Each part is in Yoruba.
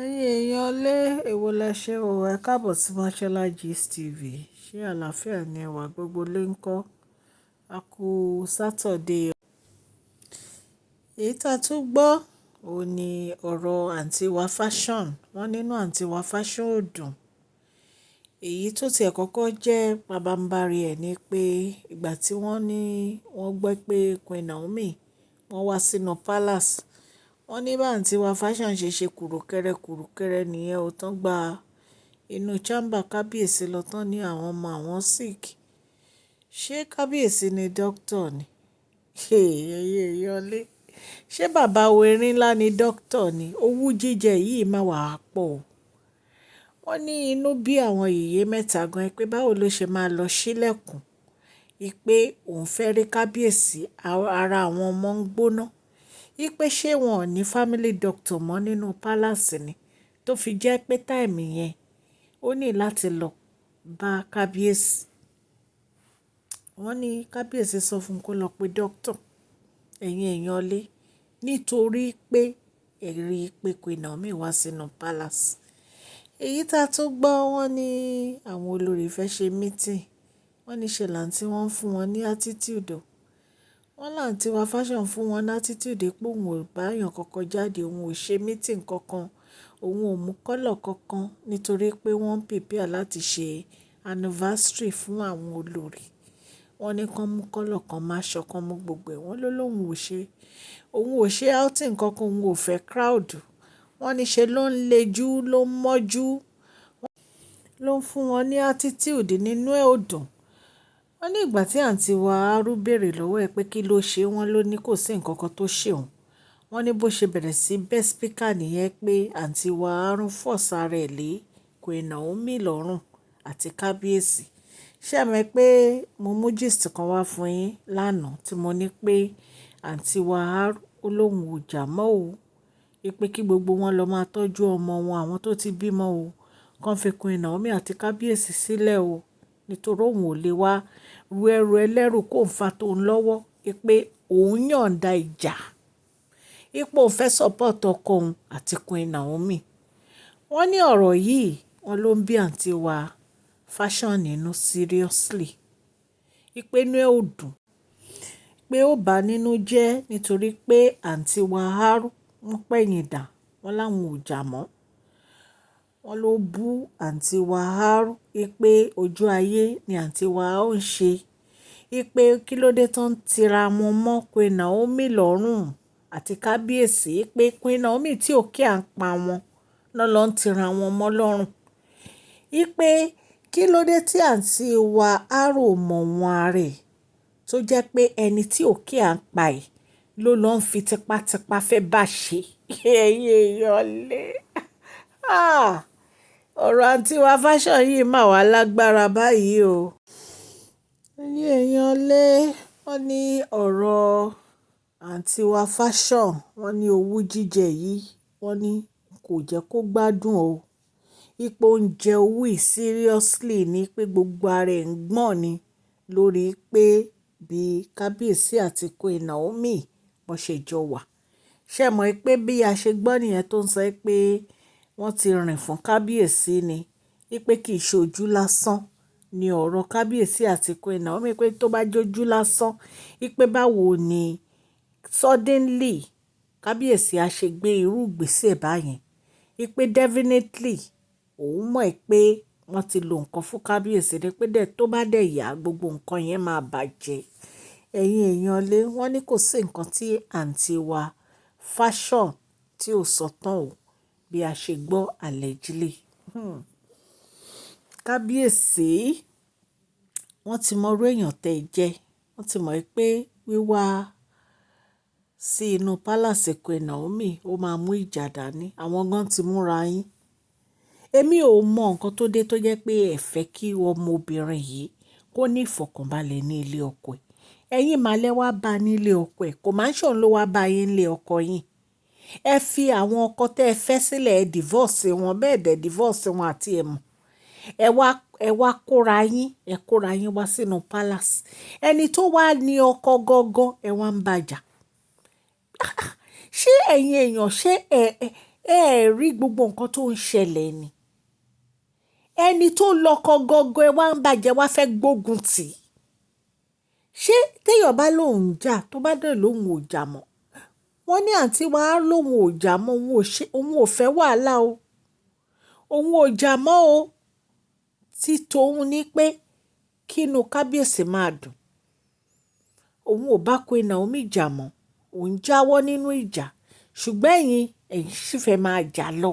Ẹ̀yin èèyàn lé, èwo lẹ ṣe o. Ẹ káàbọ̀ sí Mashola Gist TV. Ṣé àlàáfíà ni ẹwà gbogbo lè ń kọ́? A kú Saturday. Èyí tá tún gbọ́, òun ní ọ̀rọ̀ àǹtí wa Fashion. Wọ́n nínú àǹtí wa Fashion ò dùn. Èyí tó ti ẹ̀ kọ́kọ́ jẹ́ pabambarí ẹ̀ ni pé ìgbà tí wọ́n ní wọ́n gbọ́ pé Queen Naomi wọ́n wá sínú palace. Wọ́n ní bá àǹtí wa Fashion ṣe kùrùkẹrẹ kùrùkẹrẹ nìyẹn ó tán gba inú chamber kábíyèsí lọ tán ní àwọn ọmọ àwọn sick. Ṣé kábíyèsí ni doctor ni? Ẹ̀yin èèyàn lé. Ṣé bàbá erin ńlá ni doctor ni? Owú jíjẹ yìí máa wà pọ̀ o. Wọ́n ní inú bí àwọn yèyé mẹ́ta gan pé báwo ló ṣe máa lọ sílẹ̀kùn pé òun fẹ́ rí kábíyèsí, ara àwọn ọmọ ń gbóná. Wípé ṣé wọn ò ní family doctor mọ́ nínú palace ni tó fi jẹ́ pé time yẹn ó ní láti lọ bá kábíyèsí. Wọ́n ní kábíyèsí sọ fún kó lọ pe doctor. Ẹ̀yin èèyàn lé, nítorí pé ẹ rí pé Queen Naomi wá sínú palace. Èyí tá tún gbọ́, wọ́n ní àwọn olórí fẹ́ ṣe meeting. Wọ́n ní ṣe làǹtí wọ́n ń fún wọn ní attitude o. Wọ́n láǹtí wa Fashion fún wọn ní attitude pé òun ò bá èèyàn kankan jáde, òun ò ṣe meeting kankan, òun ò mú colour kankan nítorí pé wọ́n ń prepare láti ṣe anniversary fún àwọn olórí. Wọ́n ní kí wọ́n mú colour kan, máṣọ kan, mú gbogbo ẹ̀. Wọ́n ló lóun ò ṣe, òun ò ṣe outing kankan, òun ò fẹ́ crowd. Wọ́n ní ṣe ló ń lejú, ló ń mọ́jú, ló ń fún wọn ní attitude nínú ẹ̀ ò dùn. Wọ́n ní ìgbà tí àǹtí wa Aru béèrè lọ́wọ́ ẹ pé kí ló ṣe, wọ́n ló ní kò sí nǹkan kan tó ṣe òun. Wọ́n ní bó ṣe bẹ̀rẹ̀ sí bẹ́ speaker nìyẹn pé àǹtí wa Aru force ara ẹ̀ lé Queen Naomi lọ́rùn àti kábíyèsí. Ṣé ẹ mọ̀ pé mo mú gist kan wá fún yín lánàá tí mo ní pé àǹtí wa Aru ó lóun ò jà mọ́ o. Wípé kí gbogbo wọn lọ máa tọ́jú ọmọ wọn, àwọn tó ti bímọ o. Kàn fi Queen Naomi àti kábíyèsí sílẹ̀ o. Nítorí òun ò lè wá ru ẹrù ẹlẹ́rù kó ń fa tó ń lọ́wọ́. Wípé òun yọ̀ǹda ìjà. Wípé òun fẹ́ support ọkọ òun àti Queen Naomi. Wọ́n ní ọ̀rọ̀ yìí, wọ́n ló ń bí àǹtí wa Fashion nínú seriously. Wípé inú ẹ̀ ò dùn. Pé ó bá nínú jẹ́ nítorí pé àǹtí wa Aru wọ́n pẹ̀yìn dà, wọ́n láwọn ò jà mọ́. Wọ́n ló bú àǹtí wa Aru wípé ojú ayé ni àǹtí wa ń ṣe. Wípé kí ló dé tó ń tira wọn mọ́ Queen Naomi lọ́rùn àti kábíyèsí pé Queen Naomi tí ò care nípa wọn náà ló ń tira wọn mọ́ lọ́rùn. Wípé kí ló dé tí àǹtí wa Aru mọ̀ wọ́n ara ẹ̀ tó jẹ́ pé ẹni tí ò care nípa ẹ̀ ló lọ ń fi tipátipá fẹ́ bá ṣe. Ẹ̀yin èèyàn lé. Ah! Ọ̀rọ̀ àǹtí wa Fashion yìí máa wà lágbára báyìí o. Ẹ̀yin èèyàn lé, wọ́n ní ọ̀rọ̀ àǹtí wa Fashion, wọ́n ní owú jíjẹ yìí, wọ́n ní kò jẹ́ kó gbádùn o. Wípé ó ń jẹ owú yìí seriously ní pé gbogbo ara ẹ̀ ń gbọ̀n ni lórí pé bí kábíyèsí àti Queen Naomi bó ṣe jọ wà. Ṣé ẹ mọ̀ pé bí a ṣe gbọ́ nìyẹn tó ń sọ pé wọ́n ti rìn fún kábíyèsí ni. Wípé kì í ṣe ojú lásán ni ọ̀rọ̀ kábíyèsí àti Queen Naomi pé tó bá jójú lásán, wípé báwo ni suddenly kábíyèsí a ṣe gbé irú ìgbésẹ̀ báyẹn. Wípé definitely òun mọ̀ pé wọ́n ti lo nǹkan fún kábíyèsí ní pé dẹ̀ tó bá dẹ̀ yá gbogbo nǹkan yẹn máa bàjẹ́. Ẹ̀yin èèyàn lé, wọ́n ní kò sí nǹkan tí àǹtí wa Fashion tí ò sọ tán o bí a ṣe gbọ́ allegedly. Kábíyèsí, wọ́n ti mọ irú èèyàn tẹ jẹ́. Wọ́n ti mọ̀ pé wíwá sí inú palace Queen Naomi ó máa mú ìjà dání. Àwọn gan ti múra yín. Èmi ò mọ nǹkan tó dé tó jẹ́ pé ẹ fẹ́ kí ọmọbìnrin yìí kó ní ìfọ̀kànbalẹ̀ ní ilé ọkọ ẹ̀. Ẹ̀yin máa lẹ wá bá ní ilé ọkọ ẹ̀, kò máa ń ṣòun ló wá bá yín nílé ọkọ yín. Ẹ fi àwọn ọkọ tẹ fẹ́ sílẹ̀, ẹ divorce wọn, bẹ́ẹ̀ dẹ̀ divorce wọn àti ẹ̀ mọ̀. Ẹ wá kóra yín, ẹ kóra yín wá sínú palace. Ẹni tó wá ní ọkọ gangan, ẹ wá ń bá jà. Ṣé ẹ̀yin èèyàn, ṣé ẹ Ẹ rí gbogbo nǹkan tó ń ṣẹlẹ̀ ni. Ẹni tó lọ́kọ gangan, ẹ wá ń bàjẹ́, wá fẹ́ gbógun tì í. Ṣé téèyàn bá lóun jà, tó bá dẹ̀ lóun ò jà mọ́? Wọ́n ní àǹtí wa lóun ò jà mọ́, òun ò ṣe, òun ò fẹ́ wàhálà o. Òun ò jà mọ́ o. Tí tòun ní pé kí inú kábíyèsí máa dùn. Òun ò bá Queen Naomi jà mọ́, òun jáwọ́ nínú ìjà. Ṣùgbọ́n ẹ̀yin, ẹ̀yin sì fẹ́ máa jà lọ.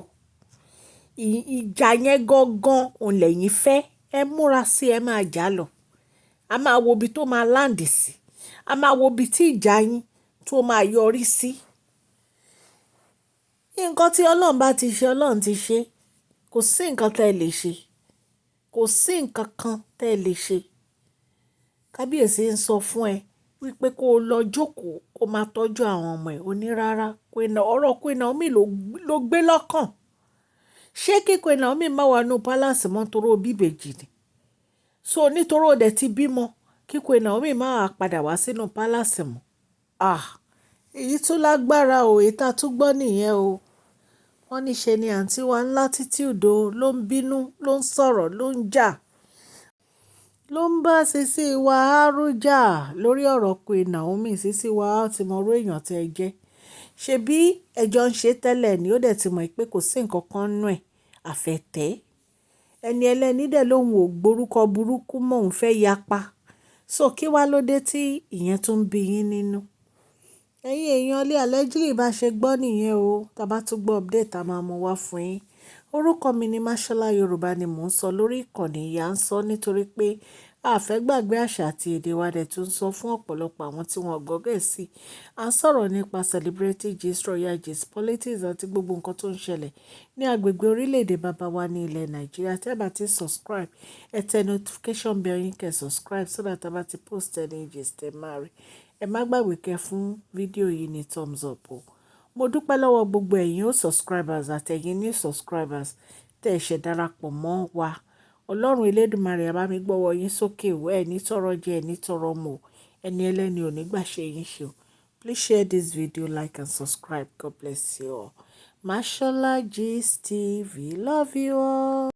Ìjà yẹn gangan òun lẹ̀yin fẹ́. Ẹ múra sí ẹ máa jà lọ. A máa wo ibi tó máa land sí. A máa wo ibi tí ìjà yín tó máa yọrí sí. Nǹkan tí Ọlọ́run bá ti ṣe, Ọlọ́run ti ṣe. Kò sí nǹkan tí ẹ lè ṣe. Kò sí nǹkan kan tí ẹ lè ṣe. Kábíyèsí ń sọ fún ẹ wípé kó lọ jókòó, kó máa tọ́jú àwọn ọmọ ẹ. Ó ní rárá, ọ̀rọ̀ Queen Naomi ló gbé lọ́kàn. Ṣé kí Queen Naomi má wà nínú palace mọ́ torí ó bí ìbejì ni? So nítorí ó dẹ̀ ti bímọ, kí Queen Naomi má wá padà wá sínú palace mọ́. Ah! Èyí tún lágbára o, èyí tá tún gbọ́ nìyẹn o. Wọ́n ní ṣe ni àǹtí wa ń attitude o, ló ń bínú, ló ń sọ̀rọ̀, ló ń jà, ló ń bá Sisi wa jà lórí ọ̀rọ̀ Queen Naomi. Sisi wa ti mọ irú èèyàn tí ẹ jẹ́. Ṣebí ẹjọ́ ń ṣe tẹ́lẹ̀ ni ó dẹ̀ ti mọ̀ pé kò sí nǹkan kan nínú ẹ̀, àfẹ́tẹ̀. Ẹni ẹlẹ́ni dẹ̀ lóhùn ò gbórúkọ burúkú mọ́, òun fẹ́ yapa. So kí wá ló dé tí ìyẹn tún ń bí yín nínú? Ẹ̀yin èèyàn ilé, allegedly bá ṣe gbọ́ nìyẹn o. Tí a bá tún gbọ́ update, a máa mú wá fún yín. Orúkọ mi ni Mashola. Yorùbá ni mò ń sọ lórí ìkànnì yìí. À ń sọ nítorí pé a fẹ́ gbàgbé àṣà àti èdè wa, dẹ̀ tún sọ fún ọ̀pọ̀lọpọ̀ àwọn tí wọ́n gbọ́ Gẹ̀ẹ́sì. À ń sọ̀rọ̀ nípa celebrity gist, royal gist, politics àti gbogbo nǹkan tó ń ṣẹlẹ̀ ní agbègbè orílẹ̀-èdè bàbá wa ní ilẹ̀ Nàìjíríà. Tí ẹ bá ti subscribe, ẹ tẹ notification bell yín, kẹ́ subscribe so that a bá ti post any gist, ẹ máa rí. Ẹ má gbàgbé kẹ́ fún fídíò yìí ní thumbs up o. Mo dúpẹ́ lọ́wọ́ gbogbo ẹ̀yin old subscribers àti ẹ̀yin new subscribers tẹ́ ẹ ṣe darapọ̀ mọ́ wa. Ọlọ́run Elédùmarè á bá mi gbọ́wọ́ yín sókè o. Ẹ ní tọrọ jẹ, ẹ ní tọrọ mu. Ẹni ẹlẹ́ni ò ní gbà ṣe yín ṣe o. Please share this video, like and subscribe. God bless you all. Mashola Gist TV. Love you all.